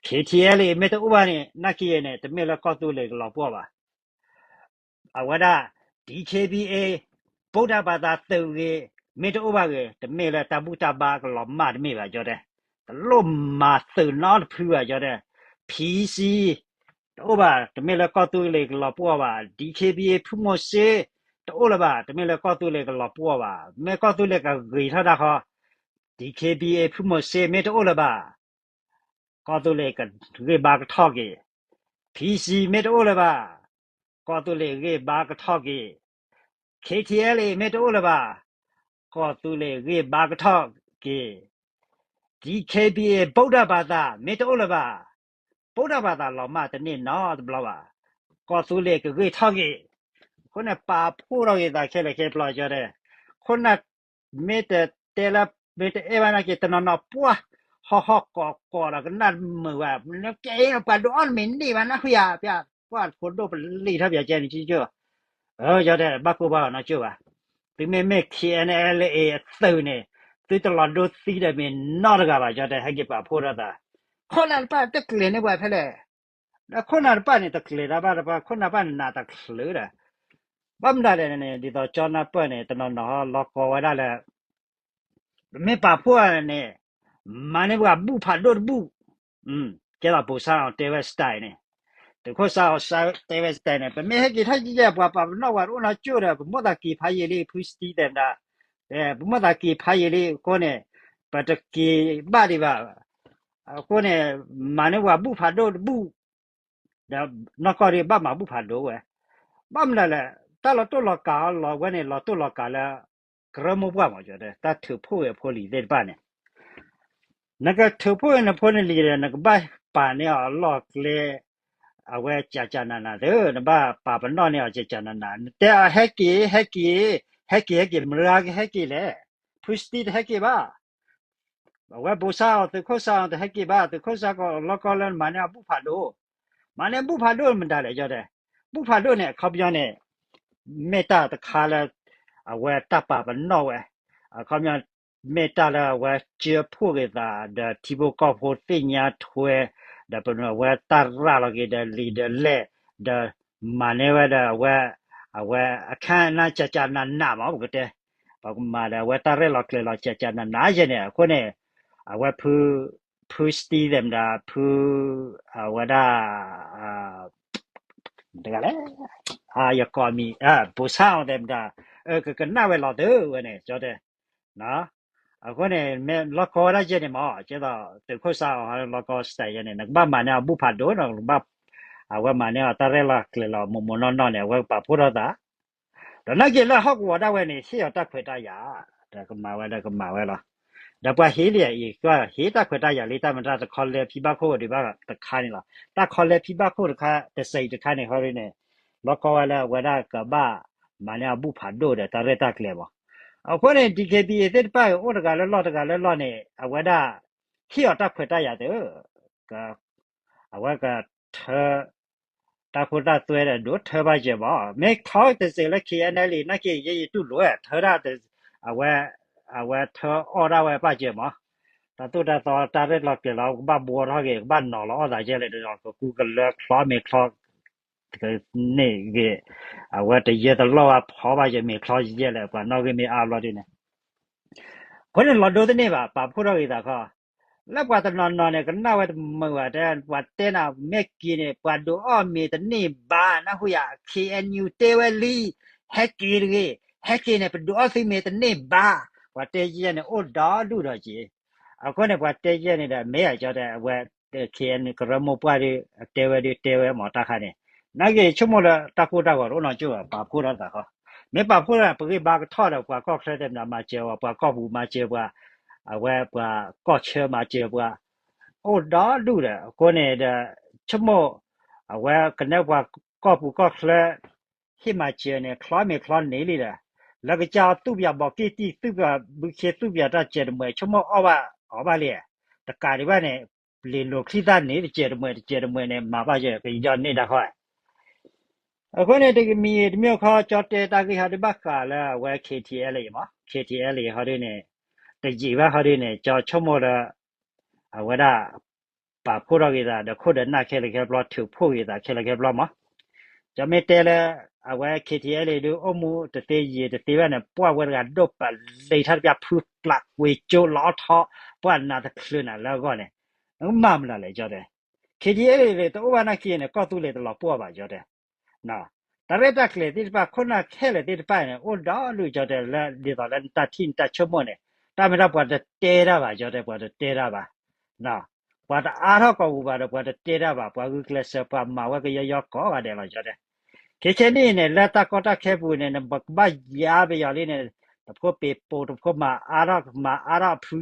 K T L A မ့ၢ်တအိၣ်ဘၣ်န့ၣ် နာ်က့အံၤန့ၣ် တမ့ၢ်လၢကီၢ်သူလ့ၤကလီၤပှီၢ်ဘၣ်. အဝဲဒၣ် D K B A ဗုဒ္ဓဘာသာ သုးဂ့ၤ မ့ၢ်တအိၣ်ဘၣ်ဂ့ၤ တမ့ၢ်လၢတၢ်ဘူၣ်တၢ်ဘါကလီၤမၢ်တမ့ၢ်ဘၣ် ကၠီတဲ. တလိၣ်မၤသုးနီတဖုဘၣ် ကၠီတဲ. P C တအိၣ်ဘၣ် တမ့ၢ်လၢကီၢ်သူလ့ၤကလီၤပှီၢ်ဘၣ်. D K B A ဖုမိၤၡ့ တအိၣ်လၢၤဘၣ် တမ့ၢ်လၢကီၢ်သူလ့ၤကလီၤပှီၢ်ဘၣ်. မ့ၢ်ကီၢ်သူလ့ၤကဂ့ၤထီၣ်တၢ်ဃီ D K B A ဖုမိၤၡ့ မ့ၢ်တအိၣ်လၢၤဘၣ် ကီၢ်သူလ့ၤကဂ့ၢ်ဘါကထီၣ်က့ၤ. P C မ့ၢ်တအိၣ်လၢၤဘၣ် ကီၢ်သူလ့ၤဂ့ၢ်ဘါကထီၣ်က့ၤ. K T L A မ့ၢ်တအိၣ်လၢၤဘၣ် ကီၢ်သူလ့ၤဂ့ၢ်ဘါကထီၣ်က့ၤ. D K B A ဗုဒ္ဓဘာသာ မ့ၢ်တအိၣ်လၢၤဘၣ် ဗုဒ္ဓဘာသာ လီၤမၢ်တန့ၢ်နီတဘျီဘၣ်. ကီၢ်သူလ့ၤကဂ့ၤထီၣ်က့ၤ. အဃိန့ၣ် ပာ်ဖှိၣ်ထီၣ်က့ၤသးခဲလၢာ်ခဲဆ့ ကၠီတဲ. ခိၣ်နၢ် မ့ၢ်တတဲလၢ မ့ၢ်တအဲၣ်ဘၣ်နာ်က့ တနီၤနီၤပှၢ် ဟီၣ်ဟီၣ်ကီးကီးဒီးကနၣ်မုာ်ဝဲ နကဲအံၤပှၤဒုးအီၣ်နမ့ၢ်န့ၢ်ဘၣ်နၢ်ဟူယၤ ပှၤဖိဒိၣ်ပလံာ်ထီၣ်ပၠးကဲန့ၣ်ကၠိ ကၠီတဲ ဘၣ်ကိၢ်ဘၣ်ဂီၤနီတကၠိၢ်ဘၣ်. သုမ့မ့ၢ် K N L A အသုးန့ၣ် သုတလီၤဒိသံဒီးမ့ၢ်နီတဂၤဘၣ် ကၠီတဲ ဟဲက့ၤပာ်ဖှိၣ်ထီၣ်သး. ခိၣ်နၢ်တဖၣ်တကျဲၤန့ၢ်ပှၤဖဲလဲၣ် ဒီးခိၣ်နၢ်တဖၣ်န့ၣ် တကျဲၤတၢ်ဘၣ်တဖၣ် ခိၣ်နၢ်တဖၣ်န့ၣ် နးတချုးဒီး ဘၣ်မနုၤလဲၣ်န့ၣ် ဒ်သိးကၠီနၢ်ပၢၢ်န့ၣ် တနီၤနီၤဟီလီၤကီဝဲဒၣ်လၢ ပမ့ၢ်ပာ်ဖှိၣ်န့ၣ် မၤန့ၢ်ပှၤဘူၣ်ဖးဒိၣ်တဘူၣ် ကဲသိး ဘိးစၢ်အီၤတဲဝဲ style န့ၣ် သုးခိၣ်စၢ်အီၤတဲဝဲ style န့ၣ် ပမ့ၢ်ဟဲက့ၤထီၣ်ယဲၢ် ပှၤပာ်ပနီၣ်ပှၤတအိၣ်နီတကၠိၢ်ဒီး ပမိၣ်သးက့ၤဖးယံာ်လံ ဖုစတံသဲးမတၤ ပမိၣ်သးက့ၤဖးယံာ်လံအဃိန့ၣ် ပတက့ၤဘၣ်ဒံးဘၣ်. အဃိန့ၣ် မၤန့ၢ်ပှၤဘူၣ်ဖးဒိၣ်တဘူၣ် ဒီးနီၢ်ကီၢ်ဒံးဘၣ်မၤဘူၣ်ဖးဒိၣ်ဝဲ ဘၣ်မနုၤလဲၣ် တၢ်လီၤတိၢ်လီၤကးအီၤလီၤဝဲန့ၣ် လီၤတိၢ်လီၤကးလၢ ကရၢမိၢ်ပှၢ်မး ကၠီတဲ တၢ်ထုးဖှိၣ်ဂ့ၤဖိလံၤသ့ၣ်တဖၣ်န့ၣ် နကထုးဖှိၣ်ဂ့ၤနဖိနလံၤဒီး နကဘၣ်ပာ်န့ၢ်အီၤလီၢ်ကျဲ အဝဲကကနန သု နဘၣ်ပာ်ပနီၣ်န့ၢ်အီၤကကနန နတဲအီၤဟဲက့ၤ ဟဲက့ၤ ဟဲက့ၤ ဟဲက့ၤ မတၤကဟဲက့ၤလဲၣ် ဖုစတံတဟဲက့ၤဘၣ် အဝဲဘိးစၢ်အီၤ သုးခိၣ်စၢ်အီၤတဟဲက့ၤဘၣ် သုးခိၣ်စၢ်ကီးလီၤကီလၢနမၤန့ၢ်အီၤဘူၣ်ဖးဒိၣ် မၤန့ၢ်ဘူၣ်ဖးဒိၣ်မတၤလဲၣ် ကၠီတဲ ဘူၣ်ဖးဒိၣ်န့ၣ် အခီပညီန့ၣ် မ့ၢ်တၢ်တခါလၢ အဝဲတၢ်ပာ်ပနီၣ်ဝဲ အခီပညီ မ့ၢ်တၢ်လၢအဝဲကၢဖှိၣ်က့ၤသး ဒီးထံဖိကီၢ်ဖိသ့ၣ်ညါထွဲ ဒီးပနုၤအဝဲတၢ်ရၤလီၤက့ၤဒီးလံာ်ဒီးလဲၢ် ဒီးမၤန့ၢ်ဝဲဒီးအဝဲ အဝဲအခါနၢ်ကကနနမး ပကတဲ ပကမၤဒီးအဝဲတၢ်ရဲၣ်လီၤကျဲၤလီၤကကနနယဲၢ်န့ၣ် အဃိန့ၣ် အဝဲဖု ဖုစတံသဲးမတၤ ဖု အဝဲဒၣ် တဂၤလဲၣ် ယကိးမံၤ ဘိးစၢ်အီၤသဲးမတၤ ကကနၣ်ဝဲလီၤသုဝဲန့ၣ် ကၠီတဲ အဃိန့ၣ် မ့ၢ်လီၤကီဝဲဒၣ်ယဲၢ်န့ၣ်မး ကဲသိး သုးခိၣ်စၢ်အီၤလီၤကီ style ယဲၢ်န့ၣ် နကဘၣ်မၤန့ၢ်အီၤဘူၣ်ဖးဒိၣ် နကဘၣ် အဝဲမၤန့ၢ်အီၤတၢ်ရဲၣ်လီၤကျဲၤလီၤမိၢ်မိၢ်နီၢ်နီၢ်န့ၣ် အဝဲပာ်ဖှိၣ်ထီၣ်သး ဒီးနာ်က့လၢဟီၣ်ကဝီၤဒၣ်ဝဲန့ၣ် ဟ့ၣ်အီၤတၢ်ခွဲးတၢ်ယာ် ဒီးကမၤဝဲဒီးကမၤဝဲလီၤ. ဒီးပှၤဟ့ၣ်လံအံၤ ကဟ့ၣ်တၢ်ခွဲးတၢ်ယာ်လံ တၢ်မ့ၢ်တၢ်တခီလဲဖံဘၣ်ခိၣ်ဒံးဘၣ်တခါန့ၣ်လီၤ. တၢ်ခီလဲဖံဘၣ်ခိၣ်တခါ တစဲးတခါန့ၣ် ဟီဒ်န့ၣ် လီၤကီဝဲလၢအဝဲဒၣ်ကဘၣ်မၤန့ၢ်အဘူၣ်ဖးဒိၣ်ဒီးတၢ်ရဲၣ်တၢ်ကျဲၤမး. အဃိန့ၣ် DKBA သ့ၣ်တဖၣ်အံၤ အိၣ်တဂၤလၢလီၢ်တဂၤလၢလီၢ်န့ၣ် အဝဲဒၣ် ဟ့ၣ်အီၤတၢ်ခွဲးတၢ်ယာ်သ့ အဝဲကထၢ တၢ်ခိတၢ်သွဲဒီး ဒိးထၢဘၣ်စၢၤမး, မ့ၢ်ခီတစဲးလၢ KNLA နာ်က့ ယဲယတူၢ်လိာ် ထၢဒၣ် အဝဲ အဝဲထၢအီၣ်ဒၣ်ဝဲဘၣ်စၢၤမး, တၢ်သိၣ်တၢ်သီတၢ်ရဲၣ်လီၤကျဲၤလီၤ ကဘၣ်ဘှီထီၣ်က့ၤ ကဘၣ်နီၤလီၤအီၣ်သးကဲလဲၣ်ဒီး ကကူကလၢချီမ့ၤချီ န့ၢ်ဂ့ၤ, အဝဲတယၢတလီၢ်ဘၣ်ဖီဘၣ်ယဲမ့ၤချီယဲလဲၣ် ပှၤနီၣ်ဂံၢ်မ့ၢ်အါဘျီဒ်န့ၣ်, အဃိန့ၣ်လီၤဒိသန့ၢ်ဘၣ် ပာ်ဖှိၣ်ထီၣ်ဂ့ၤသးခီ, လၢပှၤတနီၤနီၤန့ၣ် ကနၣ်ဝဲတမုာ်ဘၣ်တဲ ပှၤတဲနၤမ့ၢ်က့ၤန့ၣ် ပှၤဒုးအီၣ်မ့ၤတန့ၢ်ဘၣ် နၢ်ဟူယၤ KNU တဲဝဲလံ, ဟဲက့ၤတဂ့ၤ, ဟဲက့ၤန့ၣ် ပဒုးအီၣ်သုမ့ၤတန့ၢ်ဘၣ်, ပှၤတဲယဲန့ၣ် အိၣ်ဒီဒူၣ်ဒီးက့ၤ အဃိန့ၣ် ပှၤတဲယဲန့ၣ်ဒီး မ့ၢ်အကၠီတဲ အဝဲ KNU ကရၢမိၢ်ပှၢ်ဒီး တဲဝဲဒုးတဲဝဲမ့ၢ်တၢ်ခါန့ၣ်, နာ်က့ၤဆိကမိၣ်လၢတၢ်ကိၢ်တၢ်ဂီၤတအိၣ်နီတကၠိၢ်ဘၣ် ပာ်ဖှိၣ်ထီၣ်သးဃီ, မ့ၢ်ပာ်ဖှိၣ်ဒီး ပဂံၢ်ဘါကထီၣ်ဒီး ပှၤကီၢ်ချၢသ့ၣ်မတၤမၤစၢၤဝဲ ပှၤကီၢ်ပူၤမၤစၢၤပှၤ, အဝဲပှၤကီၢ်ဆၢမၤစၢၤပှၤ, အိၣ်ဒီဒူၣ်ဒီး အဃိန့ၣ်ဒီး ဆိကမိၣ် အဝဲကနဲပှၤကီၢ်ပူၤကီၢ်ချၢ ဟ့ၣ်မၤစၢၤန့ၣ် ချီမ့ၤချီန့ၢ်လံဒီး လၢကစၢ်အီၤသူၣ်ပၠးဘီးကံၢ်တံၢ် သူၣ်ပၠးဘုခ့ သူၣ်ပၠးတၢ်စဲးတမှဲး ဆိကမိၣ်အီၣ်ဘၣ်အီၤဘၣ်လံ, တကးဒံးဘၣ်န့ၣ် လံာ်လိာ်ချံသၣ်န့ၣ် တစဲးတမှဲး တစဲးတမှဲးန့ၣ် မၤဘၣ်ယဲ ကယီန့ၢ်တၢ်ဃီ အဃိန့ၣ် တမံၤတမံၤခီ ကၠီတဲတၢ်ဂ့ၢ်ဟီဒ်ဘၣ်ဃးလၢအဝဲ KTLA မး KTLA ဟီဒ်န့ၣ် တယံာ်ဘၣ်ဟီဒ်န့ၣ် ကၠီဆိကမိၣ်လၢ အဝဲဒၣ် ပာ်ဖှိၣ်ထီၣ်က့ၤသး ဒီးခိၣ်ဒီးနၢ်ခဲလၢာ်ခဲဆ့ ထုးဖှိၣ်က့ၤသးခဲလၢာ်ခဲဆ့မး, ကၠီမ့ၢ်တဲလၢ အဝဲ KTLA ဒုးအိၣ်မူတသ့ယံာ်တသ့ဘၣ်န့ၣ် ပှၢ်ဝဲတဂၤဒိၣ်ပာ်လံထီၣ်တပျၢ် ဖုပျၢ်ကွ့ကၠိလီၤထီ ပှၢ်နးတချုးနၤလၢအဂီၢ်န့ၣ် နကမၤမနုၤလဲၣ် ကၠီတဲ KTLA တအိၣ်ဘၣ်နာ်က့န့ၣ် ကီၢ်သူလ့ၤတလီၤပှီၢ်ဘၣ် ကၠီတဲ တၢ်ရဲၣ်တၢ်ကျဲၤသ့ၣ်တဖၣ် ခိၣ်နၢ်ခဲလၢာ်သ့ၣ်တဖၣ်န့ၣ် အိၣ်ဒီဒူၣ် ကၠီတဲ လၢဒ်သိးလၢနတၢ်ထံၣ်နတၢ်ဆိကမိၣ်န့ၣ် တၢ်မ့ၢ်တၢ်ပှၤတတဲတၢ်ဘၣ် ကၠီတဲ ပှၤတတဲတၢ်ဘၣ်, ပှၤတအါထီၣ်ကီၢ်ပူၤဘၣ်ဒီး ပှၤတတဲတၢ်ဘၣ် ပှၤဂုာ်ကျဲးစၢး ပှၤမၤဝဲကယီယီကိးဂၤဒဲးလီၤ ကၠီတဲ ခဲခဲနံၣ်န့ၣ် လၢတၢ်ကီတၢ်ခဲပူၤန့ၣ် နကဘၣ်ယါပယီၤလံန့ၣ် တဖိပ့ၤပိာ် တဖိမၤအါထီၣ် မၤအါထီၣ်ဖု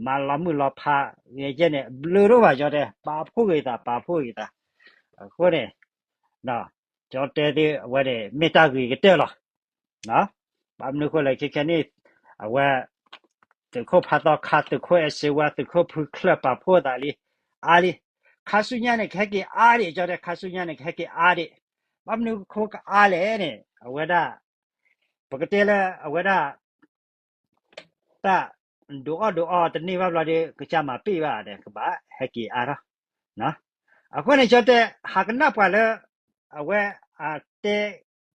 မၤလီၤမုၢ်လီၤဖး ဂ့ၤကဲန့ၣ် ဘျုးဒိၣ်ဘၣ် ကၠီတဲ ပာ်ဖှိၣ်ဂ့ၤသး ပာ်ဖှိၣ်ဂ့ၤသး, အဃိန့ၣ် ကၠီတဲသ့ၣ်အဝဲန့ၣ် မ့ၢ်တၢ်ဂ့ၤကတၢၢ်လီၤ. ဘၣ်မနုၤဃိလဲၣ် ခဲခဲနံၣ် အဝဲ သုးခိၣ်ဖးသီခါ သုးခိၣ်အဲၣ်စ့ဝါ သုးခိၣ်ဖုချၢၣ် ပာ်ဖှိၣ်သးလံ အါလံ, ခါဆူညါန့ၣ် ကဟဲက့ၤအါဒံး ကၠီတဲ ခါဆူညါန့ၣ် ကဟဲက့ၤအါဒံး, ဘၣ်မနုၤဃိကအါလဲၣ်န့ၣ် အဝဲဒၣ် ပကတဲလၢအဝဲဒၣ် တၢ်ဒုးအီၣ်ဒုးအီတန့ၢ်ဘၣ်ဘျီဒီး ကစၢ်မၤပ့ၢ်ဘၣ်ဒီး ကဘၣ်ဟဲက့ၤအါထီၣ်, အဃိန့ၣ် ကၠီတဲ ဟးကနၣ်ပှၤလၢ အဝဲအတဲ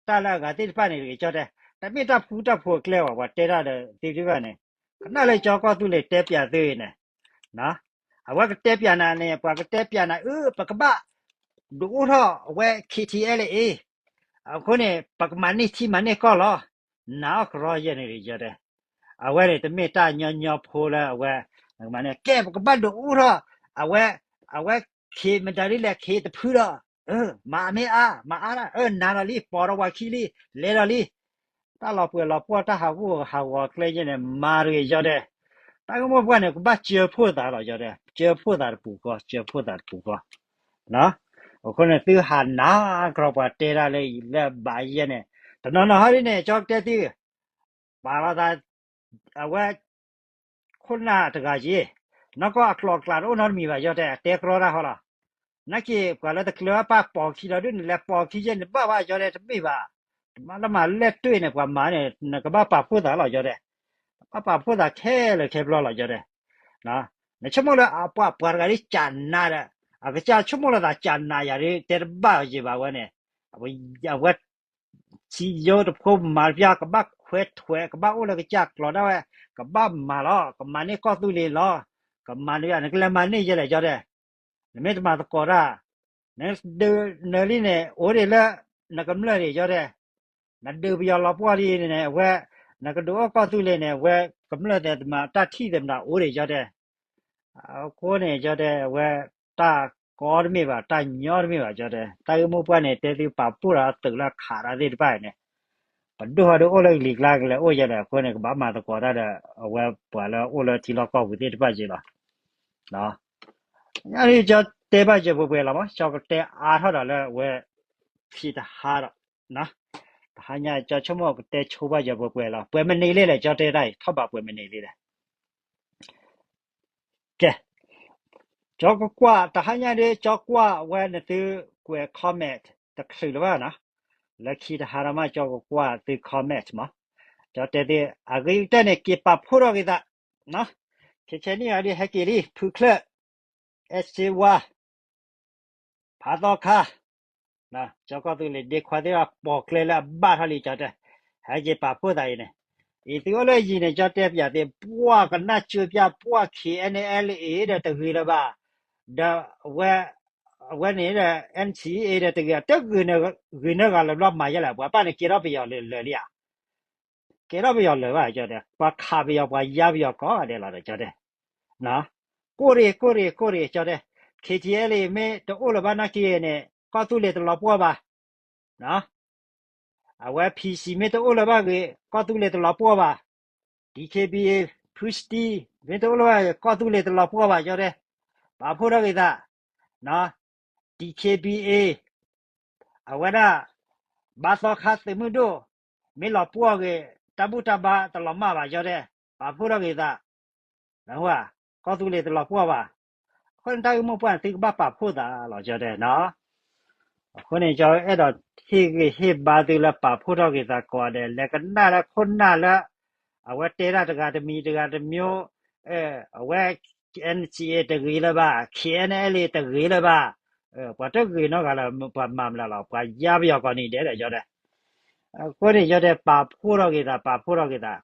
တၢ်လၢအဂၤသ့ၣ်တဖၣ်န့ၣ်တဂ့ၤ ကၠီတဲ တမ့ၢ်တၢ်ဖူတၢ်ဖိးအကျဲဘၣ် ပှၤတဲတၢ်ဒီးသ့ၣ်တဖၣ်န့ၣ် ကနၣ်လၢကၠီကီၢ်သူလ့ၤတဲပၠးသုန့ၣ် အဝဲကတဲပၠးနၤန့ၣ် ပှၤကတဲပၠးနၤ အၢ ပကဘၣ်ဒုးအိၣ်ထီၣ်အဝဲ KTLA အဃိန့ၣ် ပကမၤန့ၢ်ထံမၤန့ၢ်ကီၢ်လီၤ. နာ်အီၣ်ကရီယဲၢ်န့ၣ် ကၠီတဲ အဝဲန့ၣ် တမ့ၢ်တၢ်ညီညီဖိလၢအဝဲ ကဲ ပကဘၣ်ဒုးအိၣ်ထီၣ် အဝဲ အဝဲ ခ့မတၤဒ်လဲၣ် ခ့တဖုဒီး မၤမ့ၢ်အါ မၤအါဒၣ် အၢ နၤဒီးလံ ပိာ်ဒီးပှၤခံလံ လဲၤဒီးလံ တၢ်လီၤပှဲၤလီၤပှီၢ် တၢ်ဟးဂူာ်ဟးဂီၤကျဲယဲၢ်န့ၣ် မၤတဂ့ၤ ကၠီတဲ တၢ်ဂ့ၢ်မိၢ်ပှၢ်န့ၣ် ကဘၣ်စၢဖှိၣ်သးလီၤ ကၠီတဲ စၢဖှိၣ်သးတပူၤဃီ စၢဖှိၣ်သးတပူၤဃီ အဃိန့ၣ် သုဟးနာ်ကရီပှၤတဲတၢ်လၢ လၢဘၣ်ယဲၢ်န့ၣ် တနီၤနီၤဟီဒ်န့ၣ် ကၠီတဲသု ပာ်လီၤသး အဝဲ ခိၣ်နၢ်တဂၤက့ၤ နီၢ်ကီၢ်အကျိၤအကျဲတအိၣ်နီတမံၤဘၣ် ကၠီတဲ တဲကရီတၢ်ဟီလီၤ. နာ်က့ ပှၤလၢတကျၢၤဘၣ်ပိာ်ခံဒီးဒုးန့ၣ် လဲၤပိာ်ခံယဲၢ်န့ၣ် ဘၣ်ဘၣ် ကၠီတဲ တမ့ၢ်ဘၣ်. တမၤလၢမၤလဲၢ်တွ့ၣ်န့ၣ် ပှၤမၤန့ၣ် နကဘၣ်ပာ်ဖှိၣ်သးလီၤ ကၠီတဲ ဘၣ်ပာ်ဖှိၣ်သးခဲလၢာ်ခဲဆ့လီၤ ကၠီတဲ နဆိကမိၣ်လၢအပှၤပှၤတဂၤဒ်ကးနးဒီး အကစၢ်ဆိကမိၣ်လီၤသးကးနးယၤဒ် တဲတဘၣ်ယံၤဘၣ်ဝဲန့ၣ် အဝဲ စံယိတဖိမၤတပျၢ် ကဘၣ်ခွဲးထွဲး ကဘၣ်အိၣ်လၢကစၢ်ကျိၤဒၣ်ဝဲ ကဘၣ်မၤလီၤ ကမၤန့ၢ်ကီၢ်သူလ့ၤလီၤ ကမၤန့ၢ် နကလဲၤမၤန့ၢ်ယဲၢ်လဲၣ် ကၠီတဲ နမ့ၢ်တမၤသကိးတၢ် နဒုးနၢၤလံန့ၣ် အိၣ်ဒံးလၢ နကမျၢၢ်ဒံး ကၠီတဲ နဒုးပယီၤလီၤပှီၢ်လံန့ၣ် အဝဲ နကဒုးအိၣ်ကီၢ်သူလ့ၤန့ၣ် အဝဲ ကမျၢၢ်သ့ၣ်တမၤ တၢ်ထံၣ်သ့ၣ်မတၤအိၣ်ဒံး ကၠီတဲ အဃိန့ၣ် ကၠီတဲ အဝဲ တၢ်ကီတမ့ၢ်ဘၣ် တၢ်ညီတမ့ၢ်ဘၣ် ကၠီတဲ တၢ်ဂ့ၢ်မိၢ်ပှၢ်န့ၣ် တဲသုပာ်ဖှိၣ်ဒီးသုးလၢခးတၢ်သ့ၣ်တဖၣ်န့ၣ် ပဒိၣ်ဟီဒုးအိၣ်လၢကလံၤကျါကလဲၤအိၣ်ယဲဒီး အဃိန့ၣ် ကဘၣ်မၤသကိးတၢ်ဒီး အဝဲပှၤလၢအိၣ်လၢထံလီၢ်ကီၢ်ပူၤသ့ၣ်တဖၣ်က့ၤလီၤ. ညါဒုးကၠီတဲဘၣ်ယဲပှဲၤပှဲၤလီၤမး, ကၠီကတဲအါထီၣ်ဒီးလၢအဝဲ ခံတဟါဒီး တဟါညါကၠီဆိကမိၣ်ကတဲဆိဘၣ်ယဲပှဲၤပှဲၤလီၤ. ပှဲၤမနုၤလဲၣ်လဲၣ် ကၠီတဲတၢ်အံၤ ထီၣ်ဘးပှဲၤမနုၤလဲၣ်လဲၣ်. ကဲ, ကၠီကကွၢ် တဟါညါဒုး ကၠီကွၢ်ဝဲနသုကွဲး comment တချုးလၢၤဘၣ်နီၤ, လၢခံတဟါဒီးမး ကၠီကကွၢ်သု comment မး, ကၠီတဲသု အဂ့ၤကတၢၢ်န့ၣ် က့ၤပာ်ဖှိၣ်ထီၣ်က့ၤသး, ခဲဆ့နံၣ်အံၤဒုး ဟဲက့ၤလံ ဖုချၢၣ်, အဲၣ်စ့ဝါ ဖးသီခါ, ကၠီကီၢ်သူလ့ၤဒ့ခွါသ့ၣ်တဖၣ် ပိာ်ကျဲလၢအဘၣ်ထီၣ်လံ ကၠီတဲ, ဟဲက့ၤပာ်ဖှိၣ်သးအံၤန့ၣ်, အံၤသုအိၣ်လၢယံၤန့ၣ် ကၠီတဲပၠးသ့ၣ် ပှၢ်ကနၣ်ကၠိပၠၣ် ပှၢ် K N L A ဒီးတဂ့ၤလၢၤဘၣ်, ဒီး အဝဲန့ၣ်ဒီး N C A ဒီးတဂ့ၤ တဂ့ၤ ဂ့ၤနၢဂၤလၢၤဘျီမၤယဲလဲၣ် ပှၤပၢ်န့ၣ်ကဲထီၣ်ပယီၤလၢာ်လံဧါ, ကဲထီၣ်ပယီၤလၢာ်ဘၣ် ကၠီတဲ, ပှၤခးပယီၤ ပှၤယါပယီၤကိးဂၤဒဲးလီၤဒီး ကၠီတဲ ကိၢ်ရ့ၣ် ကိၢ်ရ့ၣ် ကိၢ်ရ့ၣ် ကၠီတဲ, K T L A မ့ၢ်တအိၣ်လၢၤဘၣ်နာ်က့န့ၣ် ကီၢ်သူလ့ၤတလီၤပှီၢ်ဘၣ်, အဝဲ P C မ့ၢ်တအိၣ်လၢၤဘၣ်ဂ့ၤ ကီၢ်သူလ့ၤတလီၤပှီၢ်ဘၣ်, D K B A ဖုစတံ မ့ၢ်တအိၣ်လၢၤဘၣ်ဂ့ၤ ကီၢ်သူလ့ၤတလီၤပှီၢ်ဘၣ် ကၠီတဲ, ပာ်ဖှိၣ်ထီၣ်က့ၤသး, D K B A အဝဲဒၣ် ဘါသီခါသုးမုၢ်ဒိၣ် မ့ၢ်လီၤပှီၢ်ဂ့ၤ တၢ်ဘူၣ်တၢ်ဘါတလီၤမၢ်ဘၣ် ကၠီတဲ, ပာ်ဖှိၣ်ထီၣ်က့ၤသး, ကီၢ်သူလ့ၤတလီၤပှီၢ်ဘၣ်, အဃိန့ၣ်တၢ်ဂ့ၢ်မိၢ်ပှၢ်န့ၣ် သုကဘၣ်ပာ်ဖှိၣ်သးလီၤ ကၠီတဲနီၤ. အဃိန့ၣ် ကၠီအဲၣ်ဒိးဟ့ၣ်ဂံၢ်ဟ့ၣ်ဘါသုလၢပာ်ဖှိၣ်ထီၣ်က့ၤသးကိးဂၤဒဲး လဲၤကနၣ်တၢ်ခိၣ်နၢ်လၢ အဝဲတဲတၢ်တဂၤတမံၤတဂၤတမျိုး, အဝဲ N C A တဂ့ၤလၢၤဘၣ်, K N L A တဂ့ၤလၢၤဘၣ်, ပှၤတဂ့ၤနီတဂၤလၢၤ ပှၤမၤမနုၤလီၤ ပှၤယါပယီၤကိးနံၤဒဲးဒီး ကၠီတဲ, အဃိန့ၣ် ကၠီတဲ ပာ်ဖှိၣ်ထီၣ်က့ၤသး ပာ်ဖှိၣ်ထီၣ်က့ၤသး